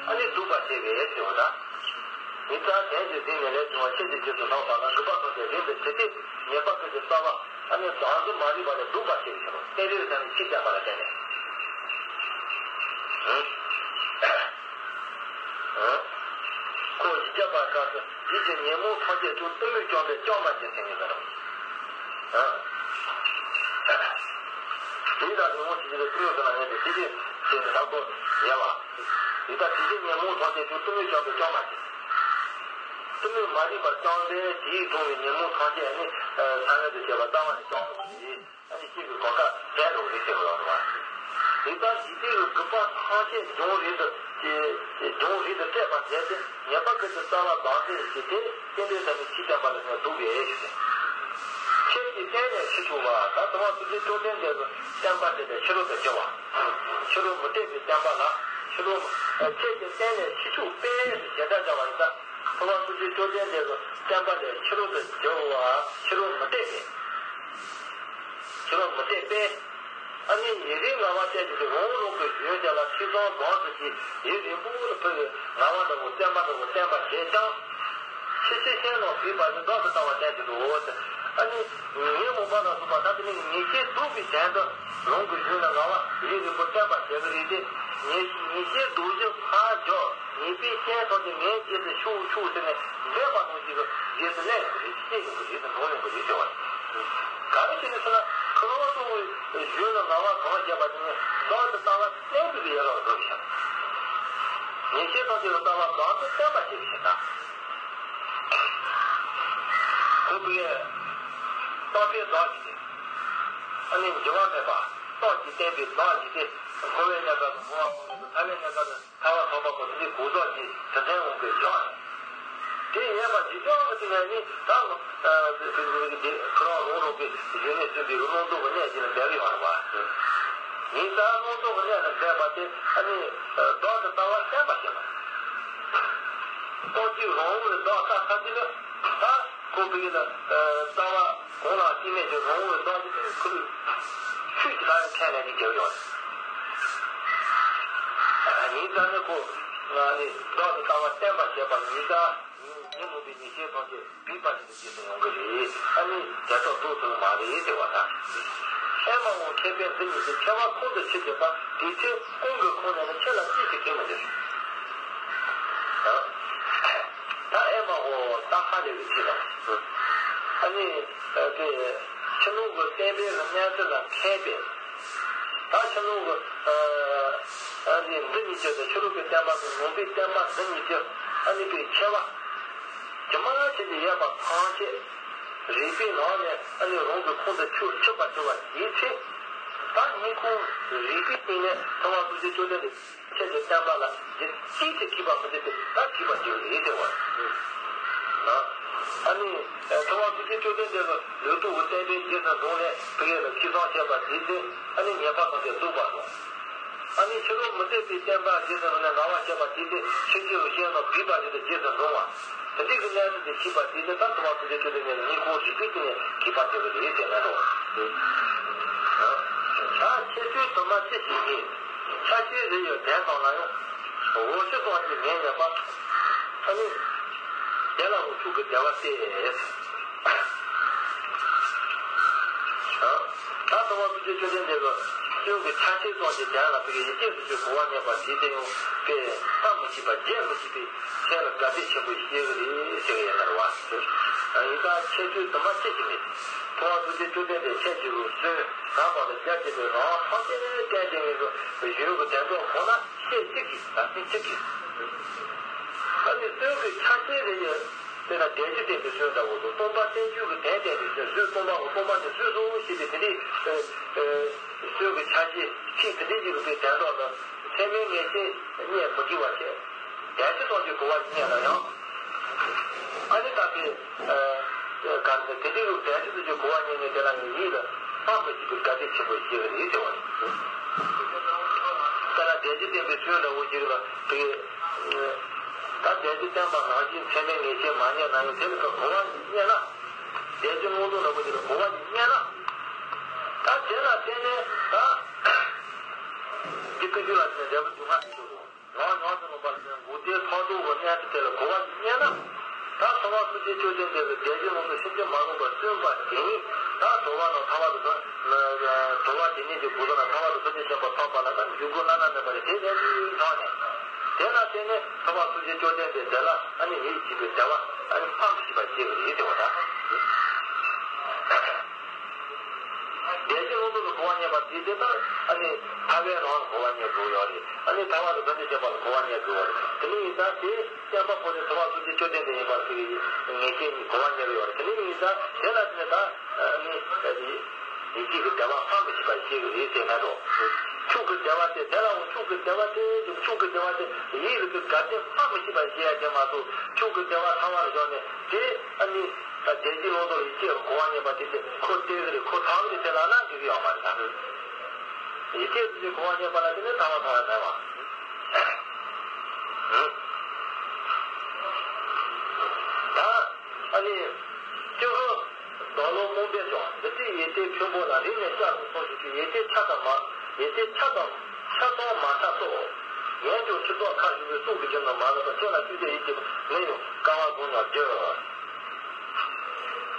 ཨ་ནི་སྡུག་པ་བྱེད་པའི་ཟེར་བ་དང་། མི་ཚང་དོན་གྱི་གཟིགས་ནས་ལས་བྱུང་བ་ཁྱེད་ཀྱི་རྗེས་སུ་ལྷག་པ་ལ་སྡིག་པ་ཐམས་ཅད་རིང་དུ་གྱུར་ཏེ་ཉེས་པ་ཀུན་གྱི་རྩ་བ་ཨ་ནི་བདག་འཛིན་མ་རིག་པ་ལས་སྡུག་པ་བྱེད་པའི་ཕྱིར་རོ། བསྟན་འགྲོའི་ལམ་ནི་ཆོས་བསྟན་པ་ལ་བརྟེན་ནས། ཁོ་བཞི་བརྒྱ་པ་སྐབས་སུ་ཡིད་ཀྱི་ཉོན་མོངས་ཐམས་ཅད་ཀྱང་གཏི་མུག་བཅོམ་པས་བཅོམ་པར་བྱེད་ཟེར་ངེས་པ་རེད། དེ་ལྟར་ཉོན་མོངས་ཆེ་ཆུང་གཏི་མུག་གི་ལམ་ཡིན་ཏེ་དེ་ཕྱིར་ཞེས་ནི་བདག་པོ་ཡལ་བ། དེ་ལྟར་དེ་བཞིན་ཉོན་མོངས་ཐམས་ཅད་ཀྱང་གཏི་མུག་བཅོམ་པས་བཅོམ་པར་བྱེད། གཏི་མུག་མ་རིག་པ་བཅོམ་པས་དེས་བཟུང་བའི་ཉོན་མོངས་ཐམས་ཅད་ནི་ས་བོན་དུ་བྱས་པ་རྩ་བ་ནས་བཅོམ་པ་རེད། ཨ་ནི་སྐྱེས་པའི་གོ་སྐབས་དེ་རུ་རེད་ཟེར་བ་རེད་བ། དེ་ལྟར་འཇིག་རྟེན་གྱི་སྡིག་པ་ཐམས་ཅད་འབྱུང་རིང་དུ་འབྱུང་རིང་དུ་བསྐྲད་པར་མཛད་དེ་ཉེས་པ་ཀུན་གྱི་རྩ་བ་བདག་འཛིན་བྱེད་དེ་བསྟན་འགྲོའི་ལམ་ནི་ཆོས་བསྟན་པ་ལ་ནི་སྡུག་པའི་ཡུལ་ཏེ། ཁྱེད་ཀྱི་སྟེང་ནས་ཕྱི་ཕྱོགས་པ་ད་དུང་ཐུགས་རྗེ་བཅོམ་ལྡན་འདས་ཀྱི་བསྟན་པ་དེ་ལས་ཕྱི་རོལ་དུ་གྱུར་པ། ཕྱི་རོལ་མུ་སྟེགས་པའི་བསྟན་པ་ལ་ཕྱི་རོལ་ཁྱེད་ཀྱི་སྟེང་ནས་ཕྱི་ཕྱོགས་པས་ཞེས་བྱ་བྱ་བ་ཡིན་ཙང་ཐུབ་པ་ཐུགས་རྗེ་བཅོམ་ལྡན་འདས་ཀྱི་བསྟན་པ་ལས་ཕྱི་རོལ་དུ་གྱུར་པ་ཕྱི་རོལ་མུ་སྟེགས་པའི། ཕྱི་རོལ་མུ་སྟེགས་པས། ཨ་ནི་ཡུན་རིང་ལྔ་བ་ཅན་གྱི་རང་རང་གི་ཡུལ་དེ་ལ་ཐོས་བསམ་སྒོམ་གསུམ་གྱིས་ཡུན་རིང་པོ་ལ་ཕུལ་བའི་ངལ་བ་འདྲ་བོ་བརྩོན་པ་འདྲ་བོ་བསྟེན་པ་བྱས་ཀྱང་། ཕྱི་ཕྱིར་ཤེས་རྣམས་བསྒྲིབས་པ་ནི་ལྡོག་ཏུ་ལྟ་བ་ཅན་གྱི་རོ། ཨ་ནི་ཉོན་མོངས་པ་ལ་སོགས་པ་ད་དེ་ནི་ཉེས་ཅན་སྡུག་པའི་དོན་དུ་རང་གི་ཡུལ་ལ་ངལ་བ་ཡུན་རིང་པོ་བརྩོན་པ་བྱེད་ཀྱི་རེད་དེ། ཉེས་ཉེས་ཅན་སྡུག་བཞི་ཕར་འཇོག་ཉེས་པའི་རྐྱེན་ཐམས་ཅད་ངའི་རྗེས་སུ་ཤོག་ཤོག་ཟེར་ནས་འབོད་པ་ནང་བཞིན་དུ་རྗེས་སུ་སླེབས་ཡོང་གི་རེད། སྐྱེ་ཡོང་གི་རེད། འགྲོ་ཡོང་གི་རེད་ཟེར་བ་རེད། ག་རེ་བྱས་ནས་ཟེར་ན་ཁོ་རང་ཚོ་ཡུལ་ལ་ངལ་བ་གང་བྱས་པ་དེ་ནི་བདག་གི་ལྟ་བ་བསྟན་པའི་ཡན་ལག་རུ་བཞག་ཉེས་ཅན་ཐམས་ཅད་ཀྱི་ལྟ་བ་བདག་ཏུ་བསྟན་པ་ཞིག་བྱེད་ན། ཁོ་བོས་རྟག་པའི་བདག་ཅིག་སྟེ། ཨ་ནི་འགྱུར་བ་མེད་པ་རྟགས་ཀྱིས་བསྟན་པའི་བདག་ཅིག་སྟེ། འཁོར་བའི་གནས་སྐབས་སུ་འཁོར་བ་འཁོར་བའི་ཐར་པའི་གནས་སྐབས་སུ། ཐར་པ་ཐོབ་པ་པོ་དེ་འདྲའི་གོ་རྟོགས་ཀྱི་དྲི་བྲལ་འོང་པའི་ཡང་། དེ་ཡོད་པ་ཇི་ལྟར་འོང་གི་ནས་ནི་ད་ཁོ་རང་རང་རང་གི་གཞི་ནས་བསྟན་པའི་བླང་དོར་གྱི་གནས་ཀྱི་ལ་འབད་ཡོད་རེད་བ། ཉིན་ལྟར་རླུང་རྟོག་གི་གནས་ལ་འབད་པ་དེ་ཨ་ནི་བདག་གི་ལྟ་བ་བརྟན་པར་བྱེད་པ། རྟོག་གཅིག་རང་ངོ་བོའི་བདག་ལྟ་ཚར་དུས་ལ་ད་ཁོ་བོས་ལ་ལྟ་བ་གང་ལ་སྐྱེ་མེད་ཀྱི་རང་ངོ་བོའི་བདག་གཅིག་དེ་ཁོ་ལ་ཆོས་ཀྱི་ལྟ་བའི་ཁས་ལེན་གྱི་རྒྱབ་ཡོད། ཉིན་ལྟར་ནི་ཁོ་ང་ནི་བདག་གི་ལྟ་བ་བརྟན་པར་བྱེད་པ་ཉིན་ལྟར་ཉིན་ཉིན་མོ་པའི་ཉིན་ཤས་ཐམས་ཅད་བིས་པ་ཞིག་ཏུ་རྗེས་སུ་ཡོང་གི་རེད། ཨ་ནི་དེ་ཚོ་ལྟོས་ཐུབ་མ་རེད་ཟེར་བ་དང་། ཨེ་མ་འོ་མཁས་པས་འདི་གཉིས་ཀྱི་ཁྱད་པར་ཁོང་དུ་ཆུད་པས་པ་དེའི་ཚེ་ཀུན་གྱི་ཁོང་ནས་ནི་ཁྱེད་ལ་ཅིས་ཀྱི་ཁེལ་མི་འདུག་ད་ཨེ་མ་འོ་ད་ཧ་ལས་པའི་ཚིག་དང་། ཨ་ནི་དེ་ཕྱི་ནང་གི་བསྟན་པའི་གནས་ཚུལ་ལ་མཁས་པས། ད་ཕྱི་ནང་གི་ཨ་ནི་འདི་གཉིས་ཀྱི་ཕྱི་རོལ་གྱི་བསྟན་པ་དང་ནང་པའི་བསྟན་པ་འདི་གཉིས་ཀྱི་ཨ་ནི་པའི་ཁྱད་པར། ཇི་མ་ཇི་བཞིན་ཡོད་པ་ཐམས་ཅད་རིག་པའི་ནང་ནས་ཨ་ནི་རང་གི་ཁོང་དུ་ཆུད་ཆུད་པར་གྱུར་པ་དེའི་ཚེ། ད་སྙིང་ཁོང་རིག་པའི་སྟེང་ནས་ཐུབ་པ་ཐུགས་རྗེ་བཅོམ་ལྡན་འདས་ཁྱེད་ཀྱི་བསྟན་པ་ལ་རྒྱུ་ཅིས་ཀྱང་གུས་པ་མི་བྱེད་པས་ད་གུས་པར་གྱུར་ཡོད་ཟེར་བ། ཨ་ནི་ཐུབ་པ་ཐུགས་རྗེ་བཅོམ་ལྡན་འདས་ཀྱི་ལུང་རྟོགས་ཀྱི་བསྟན་པའི་རྗེས་སུ་འབྲངས་ནས་བོད་ཡུལ་ལ་ཆོས་བཟང་བཤད་པ་དེའི་ཚེ་ཨ་ནི་ཉེས་པ་ཐམས་ཅད་བཟློག་པར་གསུངས། ཨ་ནི་ཕྱི་རོལ་མུ་སྟེགས་པའི་བསྟན་པ་རྗེས་སུ་འབྲངས་ནས་ངག་དབང་བཤད་པ་དེའི་ཚེ་ཕྱི་རྒྱལ་བའི་གཞན་རྣམས་གུས་པ་ཞིག་ཏུ་རྗེས་སུ་འབྲང་བ། དེ་འདྲའི་གི་གནས་ཚུལ་དེ་ཤེས་པ་དེ་ནི་ད་ཐུབ་པ་ཐུགས་རྗེ་བཅོམ་ལྡན་འདས་ཀྱི་སྙིང་ཁོང་རིག་པའི་སྟེང་ནས་གུས་པ་བྱེད་པ་རེད་ཟེར་ན་འགྲོ། ད་ཁྱད་ཆོས་དུ་མ་ཅི་ཞིག་ཡིན། ཆ་ཤས་རེ་ཡོད་དན་ཙམ་ལ་ཡང་འོ་ཆུ་ཙམ་གྱིས་ངལ་ཉེས་པ། ཨ་ནི་དེ་ལ་འོ་ཆུ་གི་བདེ་བ་སྟེ། ད་ཐུབ་པ་ཐུགས་རྗེ་བཅོམ་ལྡན་འདས་ཀྱིས་སྐྱོན་གྱི་ཆ་ཤས་ཙམ་གྱི་དོན་ལ་བོད་ཀྱི་ཡིད་ཅན་སུ་ཆོས་གོ་བ་རྙེད་པ་དེའི་སྟེང་ཡང་དཔེ་ལྟ་མི་ཤེས་པ་བརྗེད་མི་ཤེས་པའི་ཁྱེད་ལ་དགའ་བདེ་ཆེན་པོ་ཞིག་སྐྱེ་གི་རེད་ཟེར་གི་ཡོད་ན་རེད་བ། ཡིན་ད་ཁྱད་ཆོས་དུ་མ་ཅི་ཞིག་མེད། ཐུབ་པ་ཐུགས་རྗེ་བཅོམ་ལྡན་འདས་ཁྱེད་ཀྱི་རུ་སོན་ད་བར་དུ་རྒྱ་ཆེ་བའི་རང་ཐམས་ཅད་བསྟན་ཏེ་ངེས་སུ་གཞོན་ནུ་གི་དོན་རྟོགས་ཁོ་ན་ཤེས་གཅིག་གིས་ད་ཚིག་གཅིག་གིས། ཨ་ནི་སོན་གྱི་ཆ་ཤས་རེ་ཡོད། དེ་ལ་དད་ཅིང་བརྟན་པའི་སོན་འདྲ་བོ་དང་སྟོང་པ་བསྟན་བཅོས་ཀྱི་དོན་བསྟན་པའི་སོན་སོན་སྟོང་པའམ་སྟོང་པ་ནི་སོན་སོ་ཞེས་པའི་དེ་འདྲའི་སོན་གྱི་ཆ་ཤས་ཚིག་དེ་འདྲའི་ཡིན་པའི་དོན་དག་ལ་ཚད་མའི་ངེས་ཤེས་རྙེད་མི་དགོས་པ་བྱས། དད་ཅིང་ཐམས་ཅད་གོ་བ་རྙེད་ན་ཡང་། ཨ་ནི་ད་གི་ག་དེ་འདྲའི་དད་ཅིང་ཐམས་ཅད་གོ་བ་རྙེད་ནས་དེ་ལ་ཡིད་ལ་ཕངས་མི་སྲིད་པའི་དགའ་བདེ་ཆེན་པོ་ཞིག་རེད་ཟེར་བ་རེད། དེ་ལ་དད་ཅིང་བརྟན་པའི་སོན་འདྲ་བོ་ཞིག་ལ་དེ། ད་དད་ཅིང་བརྟན་པ་ནང་བཞིན་ཚད་མའི་ངེས་ཤེས་མ་རྙེད་ན་ཡང་དེ་ལ་གོ་བ་རྙེད་ན། དད་ཅིང་བླང་དོར་ལ་གོ་དེ་ལ་གོ་བ་རྙེད་ན། ད་དེ་ལ་བརྟེན་ནས་ད་འདི་ཀུན་འདུས་ལ་བརྟེན་ནས་འབྲས་བུ་རྒྱུ་མངའ་ཞིག་ཡོད་རུང་ཡང་ཡང་དུ་ལོངས་པ་ལ་བརྟེན་འགོག་བདེན་ཕར་ལྡོག་གི་གནས་ཚུལ་དེ་ལ་གོ་བ་རྙེད་ན། ད་ཐུབ་པ་ཐུགས་རྗེ་བཅོམ་ལྡན་འདས་ཀྱི་དད་ཅིང་བླང་དོར་ཕྱིན་ཅི་མ་ལོག་པར་བསྟན་པ་དེ་ཉིད་ད་དོར་བ་དང་ཐར་པ་དང་དོར་བ་དེ་ཉིད་ཀྱི་སྒོ་ནས་ཐར་པ་དང་ཐུགས་རྗེ་ཆེན་པོ་ཐོབ་པ་ལ་ད་འཇུག་སྒོ་བླ་ན་མེད་པ་རེད། དེ་ནས་ཐོག་ནས་དེ་ལ་བརྟེན་ནས་ཐུབ་པ་ཐུགས་རྗེ་བཅོམ་ལྡན་འདས་དེ་ལ་ཨ་ནི་ཡིད་ཆེས་པའི་བདེ་བ་ཨ་ནི་ཕངས་མི་ཤེས་པ་སྐྱེ་གི་རེད་ཟེར་བ་དང་། དད་ཅིང་བླང་དོར་ལ་གོ་བ་རྙེད་པ་དེ་དེ་ལྟར་ཨ་ནི་ཐར་པའི་རང་ལ་གོ་བ་རྙེད་དགོས་ཡོད་རེད། ཨ་ནི་ཐར་པ་དང་དོན་དུ་བྱེད་པ་ལ་གོ་བ་རྙེད་དགོས་ཡོད་རེད། དེ་ནི་ཡིན་ཙང་དེ་བསྟན་པ་པོ་ནི་ཐུབ་པ་ཐུགས་རྗེ་བཅོམ་ལྡན་འདས་ཡིན་པ་ཞིག་ངེས་ཤེས་ནི་གོ་བ་རྙེད་ཀྱི་ཡོད་རེད། དེ་ནི་ཡིན་ཙང་དེ་ལ་བརྟེན་ནས་ད་ཨ་ནི་ཡིད་ཆེས་ཀྱི་བདེ་བ་ཕངས་མི་ཤེས་པ་ཞིག་རེད་ཟེར་ན་འགྲོ། མཆོག་གི་བདེ་བ་དེ་དེ་ལའང་མཆོག་གི་བདེ་བ་དེ་མཆོག་གི་བདེ་བ་དེ་ཡིད་ལ་གི་དགའ་བདེ་ཕངས་མི་ཤེས་པ་ཞིག་ཡ་དེ་མ་གཏོགས་མཆོག་གི་བདེ་བ་ལྷང་བ་ལ་བཞག་ནས་དེ་ཨ་ནི། ད་དད་ཅིང་བླང་དོར་ཡིད་ཆེས་གོ་བ་རྙེད་པ་དེ་ཚེ་ཁོ་སྟེར་གི་རེད། ཁོ་ཐང་གི་རེད་དེ་ལ་ན་འགྲིག་གི་ཡོད་མ་རེད་ད། ཡིད་ཆེས་ཚུལ་གྱི་གོ་བ་རྙེད་པ་ལ་དེ་ནི་ཐང་བ་ཐང་བ་མེད་པ། ད་ཨ་ནི་སྐྱེ་ཁམས་བདག་བློ་རྨོངས་པས་ཀྱང་འདི་ལྟའི་ཡིད་ཆེས་ཕུང་པོ་ལ་རིང་ནས་བསྐྱར་དུ་སོང་ཞིག་གི་ཡིད་ཆེས་ཆགས་དང་མ་ཡིད་ཆེས་ཆགས་དང་ཆགས་དང་མ་ཆགས་སོགས། ངས་ཀྱང་ཆུ་ཚོད་ཁ་ཞུགས་པའི་སྲོག་གི་རྒྱུ་ན་མ་ལུས་པ་ཁྱེད་ལ་ཆུ་ཚོད་ཡིད་ཀྱི་ངས་ཡང་དཀའ་བ་བཟུང་ཡང་བདེ།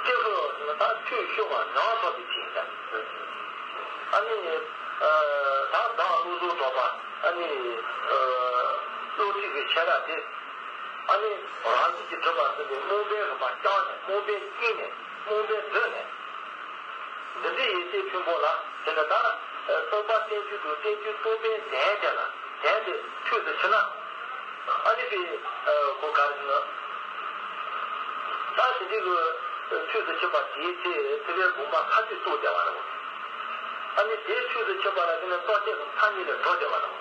སྐྱེ་ཁམས་ད་ཆོས་ཤོད་པ་ནང་ཐོག་ཏུ་ཕྱིན་ཟེར། ཨ་ནི་ད་བདག་བློ་བཟང་གྲགས་པ་ཨ་ནི་བློ་གྲོས་ཀྱི་ཆེ་ར་དེ་ཨ་ནི་རང་བཞིན་གྱིས་གྲུབ་པ་ཟེར་ནས་རྨོངས་པའི་རིམ་པ་བཅངས་ནས་རྨོངས་པའི་དཀྱིལ་ནས་རྨོངས་པའི་མདུན་ནས། འདི་འདྲའི་ཡིད་ཆེས་ཕུང་པོ་ལ་དེ་ནི་ད་སྟོང་པ་བསྟན་བཅོས་དང་བསྟན་བཅོས་སྟོང་པའི་དོན་དེ་ལ་དོན་དེ་ཆོས་སུ་ཕྱིན་ན། ཨ་ནི་པའི་གོ་ག་རེ་ཟེར་ན། ད་དེ་འདྲའི་གི་ཆོས་སུ་ཕྱིན་པ་དེའི་ཚེ་ཐུབ་པའི་དགོངས་པ་ཐག་ཆོད་རྟོགས་བསྡད་པ་རེད། ཨ་ནི་དེའི་ཆོས་སུ་ཕྱིན་པ་ལ་དེ་ནི་རྟོག་བཅས་སམ་མཐའ་གཉིས་ལས་གྲོལ་བསྡད་པ་རེད།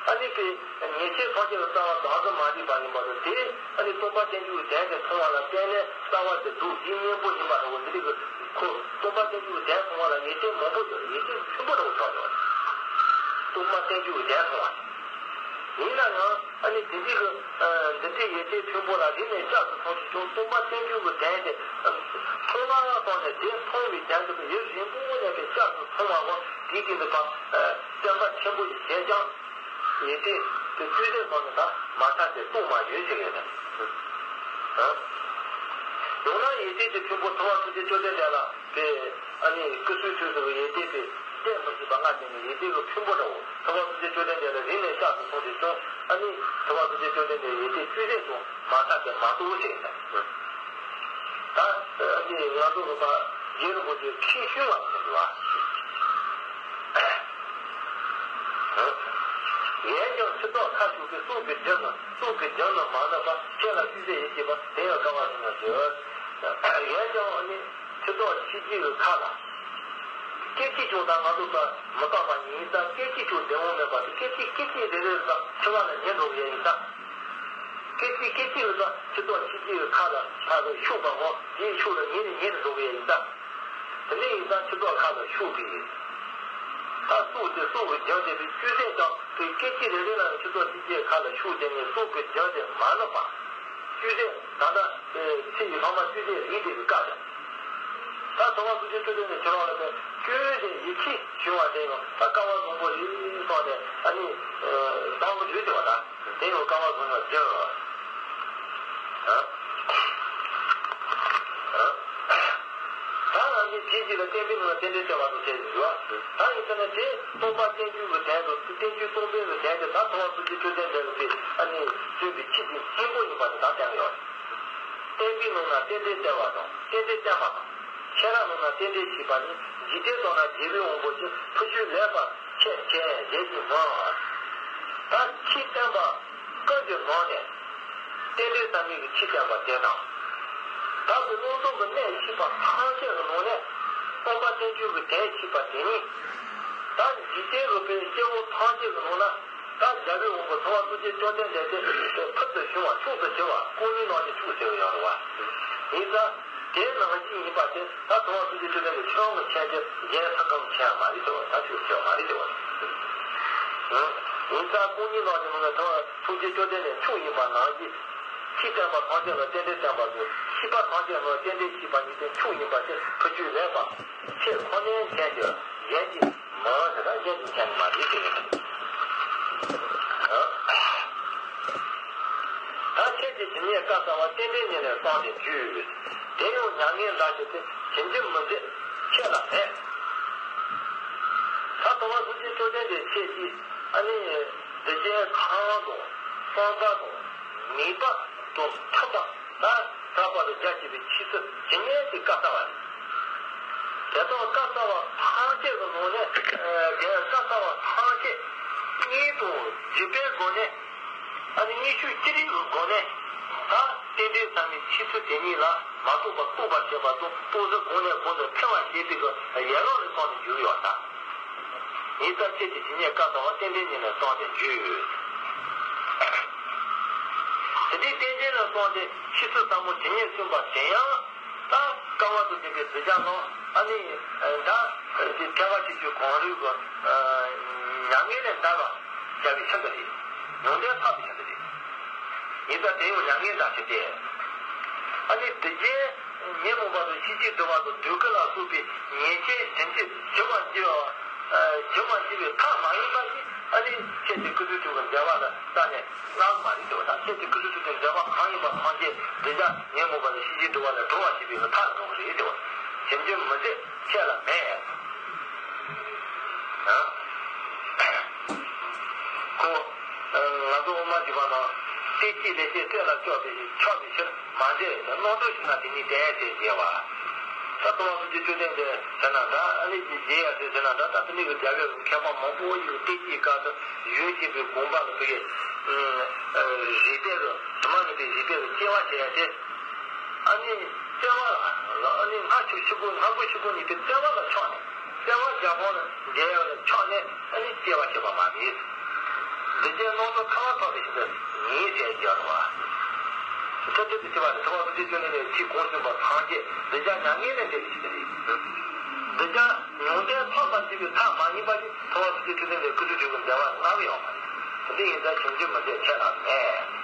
ཨ་ནི་པའི་ཉེས་ཆད་ཐམས་ཅད་ལ་རྩ་བ་བདག་ཏུ་མ་བརྩིས་པ་ཡིན་པ་དང་དེ་ཨ་ནི་སྟོང་པ་བསྟན་བཅོས་ཀྱི་དོན་དེ་མཐོང་བ་ལ་བརྟེན་ནས་རྩ་བ་དེ་སྡུག་དེའི་གཉེན་པོ་ཡིན་པ་འདྲ་བོ་འདི་རིགས་ཀྱི་ཁོ་སྟོང་པ་བསྟན་བཅོས་ཀྱི་དོན་མཐོང་བ་ལ་ཉེས་ཆད་མང་པོ་ཡོད་རེད། ཉེས་ཆད་ཆེན་པོ་འདྲ་བོ་ཆགས་ཡོད་རེད། སྟོང་པ་བསྟན་བཅོས་ཀྱི་དོན་མཐོང་བ་ཡིན་ན་ཡང་། ཨ་ནི་དེ་འདྲའི་གི་འདི་འདྲའི་ཡོན་ཏན་ཕུན་པོ་ལ་རིག་ནས་སྐྱབས་སུ་མཐོང་ཞིང་སྐྱོང་། སྟོང་པ་བསྟན་བཅོས་ཀྱི་དོན་དེ་མཐོང་བ་སོང་ནས། དེ་མཐོང་བའི་དོན་དུ་ཡུན་རིང་པོ་ནས་པའི་སྐྱབས་སུ་མཐོང་བ་གོ། དེའི་དེ་འདི་དང་བསྟན་པ་ཆེན་པོ་ཞིག་བྱས་ཀྱང་། ཡོན་ཏན་དེ་བཅུད་ལྡན་སོང་ནས་ད་མ་ཐག་ཏུ་སྟོང་མ་ཡོད་ཟེར་ཡོད་དེ། ཡང་ན་ཡོན་ཏན་དེ་ཕུན་པོ་ཐུབ་པ་ཐུགས་རྗེ་བཅོམ་ལྡན་འདས་ལ། དེ་ཨ་ནི་སྐུ་གསུང་ཐུགས་སུ་ཡོན་ཏན་དེ་བསྟན་མི་ཤེས་པ་ལྔ་ཅན་གྱི་ཡོན་ཏན་གྱི་ཕུན་པོ་འདྲ་བོ་ཐུབ་པ་ཐུགས་རྗེ་བཅོམ་ལྡན་འདས་ལ་རིག་ནས་སྐྱབས་སུ་མཐོང་ཞིང་སྐྱོང་། ཨ་ནི་ཐུབ་པ་ཐུགས་རྗེ་བཅོམ་ལྡན་འདས་ཡོན་ཏན་བཅུད་ལྡན་དུ་མ་ཐག་ཏུ་མ་རྟོགས་ཞེས་ཟེར། ད་ཨ་ནི་ང་ཚོ་གི་པ་རྗེ་རིན་པོ་ཆེ་ཁྱེད་ཤུལ་བ་ཟེར་བ། ཡང་ཀྱང་ཕྱིར་ལྡོག་ཁ་ཞུགས་པའི་སྲོག་གི་རྒྱུན་ནི། སྲོག་གི་རྒྱུན་ནི་མ་ནུབ་པ། ཁྱེད་ལ་བཅུད་ལྡན་ཡིད་ཆེས་པ། དེ་ཡང་སྐལ་བ་བཟུང་བར་འགྱུར། ཡང་ཀྱང་ནི་ཕྱིར་ལྡོག་ཕྱི་རྒྱུད་ཀྱི་ཁ་ལ། སྐད་ཅིག་ཀྱང་ད་ང་ཚོ་ལ་མི་རྟག་པ་ཉིད་ཡིན་ཙང་། སྐད་ཅིག་ཀྱང་བདེ་བོ་མེད་པ་དེ། སྐད་ཅིག་སྐད་ཅིག་རེ་རེ་ལ་འཆི་བ་ལ་ཉེ་འགྲོ་གི་ཡིན་ཙང་། སྐད་ཅིག་སྐད་ཅིག་ལ་ཕྱིར་ལྡོག་ཕྱི་རྒྱུད་ཀྱི་ཁ་ལ་ཕར་ཞུགས་པ་གོ། དེའི་ཕྱོགས་ལ་ཉེ་ནས་ཉེ་ནས་འགྲོ་གི་ཡིན་ཙང་། དེ་འདྲ་ཡིན་ཙང་ཕྱིར་ལྡོག་ཁ་ལ་ཞུགས་པའི། ད་སྲོག་དེ་སྲོག་གི་རྒྱུན་དེ་བཅུད་ལྡན་ཀྱང་དེ་སྐད་ཅིག་རེ་རེ་ལ་ཕྱིར་ལྡོག་ཕྱི་རྒྱུད་ཁ་ལ་ཞུགས་བྱས་ནས་སྲོག་གི་རྒྱུན་དེ་མ་ནུབ་པ། བཅུད་ལྡན་ད་ལྟ་ཚེ་ཡི་ལྷག་མ་བཅུད་ལྡན་རིགས་དེ་གི་བཀའ་དང་། ད་ཐོག་མ་བཅུད་ལྡན་བཅུད་ལྡན་ནས་ཁྱེད་རང་ལ་བཅུད་ལྡན་ཡིད་ཆེས་བྱུང་བ་དེ་ཡང་ད་སྐལ་བ་བཟང་པོ་རེད་སོང་ནས། ཨ་ནི་བཟང་པོ་ཡོད་དེ་བ་ད། དེ་ཡང་སྐལ་བ་བཟང་བར་འགྱུར། ཨ། ཨ། ད་ང་ཚོས་རྗེས་ཀྱི་ལ་བསྟན་པའི་ནང་ལ་རྟེན་འབྲེལ་བྱ་བ་དང་བཅས་ཡོད། ད་ཡིན་ཟེར་ན་དེ་སྟོང་པ་བསྟན་བཅོས་ཀྱི་དོན་དང་། བསྟན་བཅོས་སྟོང་པའི་གི་དོན་དེ་ད་ཐོག་མ་བཅུད་ལྡན་བཅུད་ལྡན་འདྲ་བའི་ཨ་ནི་བརྗོད་པའི་ཆོས་ཀྱི་སྙིང་པོ་ཡིན་པ་དེ་ད་བསྟན་ཡོད། བསྟན་པའི་ནང་ན་རྟེན་འབྲེལ་བསྟན་པ་དང་། རྟེན་འབྲེལ་བསྟན་པ་དང་། ཁྱེད་རང་ནང་ན་རྟེན་འབྲེལ་བྱས་པ་ནི། འཇིག་རྟེན་དག་ན་རྒྱལ་པོའི་དབང་པོ་ཆེ། ཕུར་ཁྱོད་ལེགས་པར་ཆད་བྱས་གཞན་གྱིས་མི་འོང་། ད་ཆོས་བསྟན་པ་ཀུན་གྱི་ནང་ནས་རྟེན་འབྲེལ་ཟབ་མོའི་གི་ཆོས་བསྟན་པ་དེ་དང་། བདག་གི་བློ་བཟང་གི་གནས་ཤེས་པ་ཐམས་ཅད་ཀྱི་ནང་ནས་སྟོང་པ་བསྟན་བཅོས་ཀྱི་དོན་ཤེས་པ་དེ་ཉིད། ད་འཇིག་རྟེན་རུ་པའི་སྐྱེ་བོ་ཐམས་ཅད་ཀྱི་ནང་ན། ད་རྒྱལ་པོའི་དབང་པོ་ཐུབ་པ་ཐུགས་རྗེ་བཅོམ་ལྡན་འདས་དེ་ཕུལ་དུ་བྱུང་བ་མཆོག་ཏུ་གྱུར་པ་སྐུ་མྱུར་ནང་གི་མཆོག་ཟེར་བ་ཡང་རུང་བ་ཡིན་ཙང་། དེ་ནང་བཞིན་ཡིན་པ་དེ་ད་ཐུབ་པ་ཐུགས་རྗེ་བཅོམ་ལྡན་འདས་ཁྱོད་རང་གི་མཁྱེན་ཏེ་གཞན་ཐབས་གང་མཁྱེན་ཡ་མ་རེད་ཟེར་བ། ད་ཆོས་ཁྱོད་མ་རེད་ཟེར་བ། ཡིན་ཙང་སྐུ་མྱུར་ནང་གི་མི་ལ་ཐུབ་པ་ཐུགས་རྗེ་བཅོམ་ལྡན་འདས་མཆོག་ཡིན་པ་ནང་བཞིན། ཆོས་བསྟན་པ་ཐམས་ཅད་ལ་རྟེན་འབྲེལ་བསྟན་པ་དང་། ཤེས་པ་ཐམས་ཅད་ལ་རྟེན་འབྲེལ་ཤེས་པ་ཉིད་དེ་མཆོག་ཡིན་པ་དེ་ཕུར་ཁྱོད་ལེགས་པར་ཆད་ཁོ་ནའི་མཁྱེན་ཏེ་གཞན་གྱིས་མི་འོང་ཟེར། ད་གཞན་གྱིས་མཁྱེན་ནི་མ་རེད་ཟེར། ད་ཁྱེད་ཀྱི་ཇི་སྙེད་བཀའ་སྩལ་བ། རྟེན་འབྲེལ་ཉིད་ལས་གསུངས་ཏེ་བརྗོད། དེ་ཡང་མྱ་ངན་འདའ་ཕྱིར་ཏེ། ཇི་འཇིག་མི་མཛད་ཁྱེད་ལ་མེད། ད་ཐུབ་པ་ཐུགས་རྗེ་བཅོམ་ལྡན་འདས་ཁྱེད་ཀྱིས་ཨ་ནི་སྡིག་ཅན་ཁམས་དང་སྲང་ཁ་དང་ནད་པ་དང་མཐུན་པ། ད་དྲག་པོ་ལ་རྒྱལ་བྱེད་པའི་ཆོས་ཚུལ་ཇི་སྙེད་ཅིག་བཀའ་སྩལ་བ་རེད། དེ་དག་བཀའ་སྩལ་བ་ཐམས་ཅད་ཀྱི་ནང་ནས། ཨ། དེ་བཀའ་སྩལ་བ་ཐམས་ཅད་སྙིང་དང་རྗེ་བཀའི་སྒོ་ནས། ཨ་ནི་སྙན་ཞུ་ཅི་རིགས་ཀྱི་སྒོ་ནས། ད་རྟེན་འབྲེལ་ཟབ་མོའི་ཆོས་ཚུལ་དེ་ཉིད་ལ་མ་རྟོགས་པ་རྟོགས་པར་བྱེད་པ་དང་། རྟོགས་ཚུལ་གོང་ནས་གོང་དུ་འཕེལ་བར་བྱེད་པའི་གི་ཡན་ལག་ལ་སོགས་ནས་འཇུག་ཡོད་ད། ཡིན་ཙང་ཁྱེད་ཀྱི་ཇི་སྙེད་བཀའ་སྩལ་བ། རྟེན་འབྲེལ་ཉིད་ལས་གསུངས་ཏེ་བརྗོད། དེ་འདྲའི་རྟེན་འབྲེལ་ལ་གསུངས་ཏེ་ཆོས་ཚུལ་ཟབ་མོ་ཇི་སྙེད་གསུངས་པ་དེ་ཡང་། ད་བསྐལ་པ་དང་ལྡན་པའི་གདུལ་བྱ་རྣམས་ཨ་ནི་ད་དེ་ཐེག་པ་ཆེ་ཆུང་གང་རུང་གི་མྱ་ངན་ལས་འདའ་བར་བྱ་བའི་ཕྱིར་དུ་རེད། ཡོན་ཏན་ཐོབ་པའི་ཕྱིར་དུ་རེད། ཡིན་ཙང་དེ་ཡང་མྱ་ངན་འདའ་ཕྱིར་ཏེ། ཨ་ནི་སྡིག་ཅན་ཉོན་མོངས་པ་དང་ཤེས་བྱའི་དུ་བ་དང་དུད་ཁྱི་ལ་སོགས་པའི་ཉེས་ཅན་དོན་བྱེད་འཇོམས་པར་བྱེད་པ། འཇོམས་པར་བྱེད་པའི་ཐབས་མ་ཡིན་པ་ཞིག་ཨ་ནི་ཁྱེད་ཀྱི་སྐུ་གཟུགས་ཐུགས་ཀྱི་མཛད་པ་ལ་བལྟས་ནས། ལགས་མ་རེད་ཟེར་བ་དང་། ཁྱེད་ཀྱི་སྐུ་གཟུགས་ཐུགས་ཀྱི་མཛད་པ་གང་ཡིན་པ་ཐམས་ཅད་སྡིག་ཅན་ཉོན་མོངས་པ་དང་ཤེས་བྱའི་དུ་བ་ལས་གྲོལ་བར་བྱེད་པའི་ཐབས་ལ་འགྲོ་གི་རེད་ཟེར་བ། ཇི་འཇིག་མི་མཛད་ཁྱེད་ལ་མེད། ཁོ་ང་ཚོ་དབུ་མ་འཇུག་པ་ནང་། བསྟན་བཅོས་ལེགས་བཤད་གསེར་ལ་ཆགས་པའི་ཕྱིར། མ་མཛད་རྣམ་གྲོལ་ཞིག་ན་དེ་ཉིད་བདེན་ཟེར་བྱས་པ། ད་རྟོགས་པ་ཐུགས་རྗེ་བཅོམ་ལྡན་འདས་ཟེར་ན་འདྲ། ཨ་ནི་རྗེ་ཡབ་སྲས་ཟེར་ན་འདྲ། ད་དེ་ནས་ཀྱི་རྒྱལ་བའི་མཁས་པ་མང་པོ་ཡི་བསྟན་བཅོས་སྐབས་སུ་ཡོད་ཅེས་པའི་དགོངས་པ་ལ་བུ་ཡི་རིགས་པས་གི་དྲི་མ་མེད་པའི་རིགས་པས་གི་དཔྱད་པ་བྱས་ཏེ། ཨ་ནི་དཔྱད་པ་ལ་ཨ་ནི་སྔ་ཕྱི་ཕྱི་སྒོ། སྔ་སྒོ་ཕྱི་སྒོ་གཉིས་པའི་དཔྱད་པ་ལ་ཕྱོགས་ནས། དཔྱད་པ་རྒྱ་གོང་ལ་འགྲེལ་ཡག་ལ་ཕྱོགས་ནས་ཨ་ནི་དཔྱད་པ་བྱེད་པ་མ་རེད། སྡིག་ཅན་རྣམ་གྲོལ་ཐར་པ་ཐོབ་པའི་ཕྱིར་དུ་ཡིན་ཟེར་རྒྱུ་རེད་བ། ཐུབ་ཐུབ་ཀྱི་དྲི་བ་ནི། ཐུབ་པ་ཐུགས་རྗེ་བཅོམ་ལྡན་འདས་ཀྱིས་ཁོང་གསུངས་པ་ཐམས་ཅད་སྡིག་ཅན་མྱ་ངན་ལས་འདས་པའི་ཕྱིར་དུ་རེད། སྡིག་ཅན། ལུང་བསྟན་ཐོབ་པར་བྱེད་པའི་ཐབས་མ་ཡིན་པ་ནི་ཐུབ་དབང་ཐུགས་རྗེ་ཁྲི་བཙན་པའི་སྐུ་ཚེ་མཇུག་གི་འབྲེལ་བ་སྔར་ཡོད་པ་རེད། དེ་འདྲ་ཡིན་ཙང་བྱུང་རྒྱུ་མི་འདོད་ཁས་བླངས་མེད།